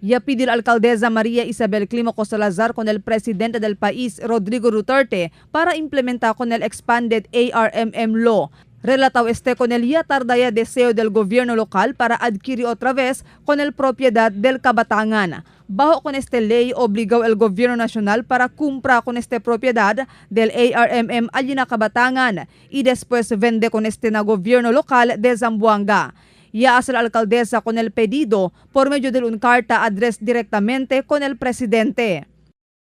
Ya pide la alcaldesa María Isabel Clímaco Salazar con el presidente del país, Rodrigo Duterte, para implementar con el expanded ARMM law. Relatado este con el ya tardaya deseo del gobierno local para adquirir otra vez con el propiedad del Kabatangan. Bajo con este ley, obligó el gobierno nacional para comprar con este propiedad del ARMM allí na Kabatangan y después vende con este na gobierno local de Zamboanga. Ya hace la alcaldesa con el pedido por medio de un carta address directamente con el presidente.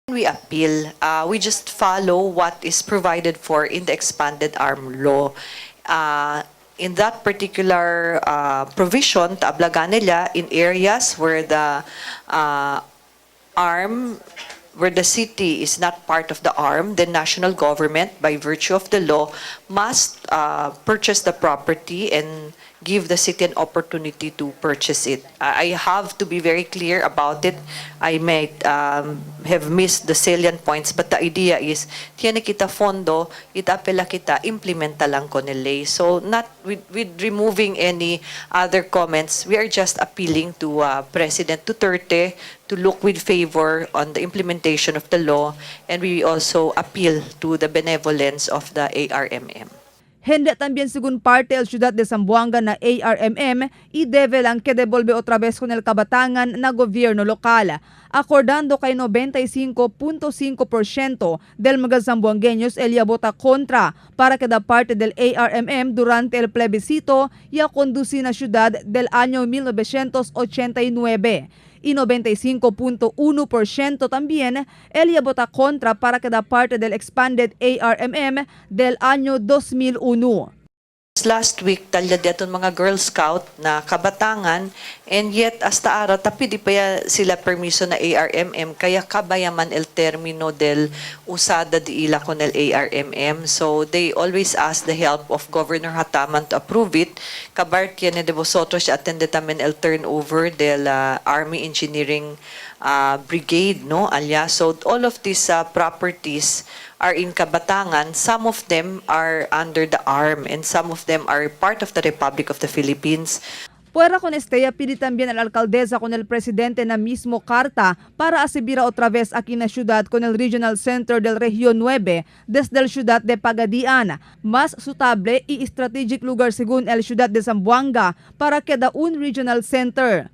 We appeal. We just follow what is provided for in the expanded ARMM law. In that particular provision, taablaga nila in areas where the ARMM, where the city is not part of the ARMM, the national government, by virtue of the law, must purchase the property and give the city an opportunity to purchase it. I have to be very clear about it. I may have missed the salient points, but the idea is, tiene kita fondo, itapela kita, implementa lang con el ley. So not with removing any other comments, we are just appealing to President Duterte to look with favor on the implementation of the law, and we also appeal to the benevolence of the ARMM. Hende también según parte el ciudad de Zamboanga na ARMM y debe lang que devolve otra vez con el Kabatangan na gobierno local. Acordando kay 95.5% del mga zamboangueños el ya vota contra para quedar parte del ARMM durante el plebiscito y a conducir na ciudad del año 1989 y 95.1% también el ya vota contra para quedar parte del expanded ARMM del año 2001. Last week, talya diaton mga Girl Scout na Kabatangan, and yet hasta ara tapi di pa ya sila permiso na ARMM, kaya kabayaman el término del usada di ila con el ARMM. So they always ask the help of Governor Hataman to approve it. Kabar tiene de vosotros atende también el turnover del Army Engineering Brigade, no? Alya. So all of these properties are in Kabatangan. Some of them are under the ARMM and some of them are part of the Republic of the Philippines. Fuera con este, ya pide también a la alcaldesa con el presidente na mismo carta para asibira otra vez aquí na ciudad con el Regional Center del Región 9 desde el ciudad de Pagadian, más suitable y strategic lugar según el ciudad de Zamboanga para queda un regional center.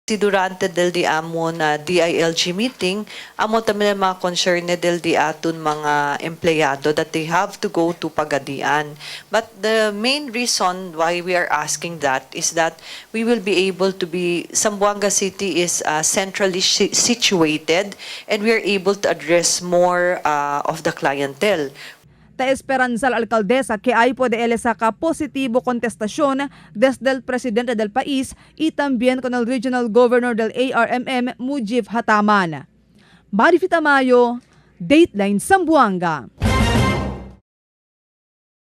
Si durante del di amo na DILG meeting, amo también ang mga concern del di aton mga empleyado that they have to go to Pagadian. But the main reason why we are asking that is that we will be able to be, Zamboanga City is centrally situated and we are able to address more of the clientele. Ta esperanza la alcaldesa que ahí puede él saca positivo contestación desde el presidente del país y también con el regional governor del ARMM, Mujiv Hataman. Marifi Tamayo, Dateline Zamboanga.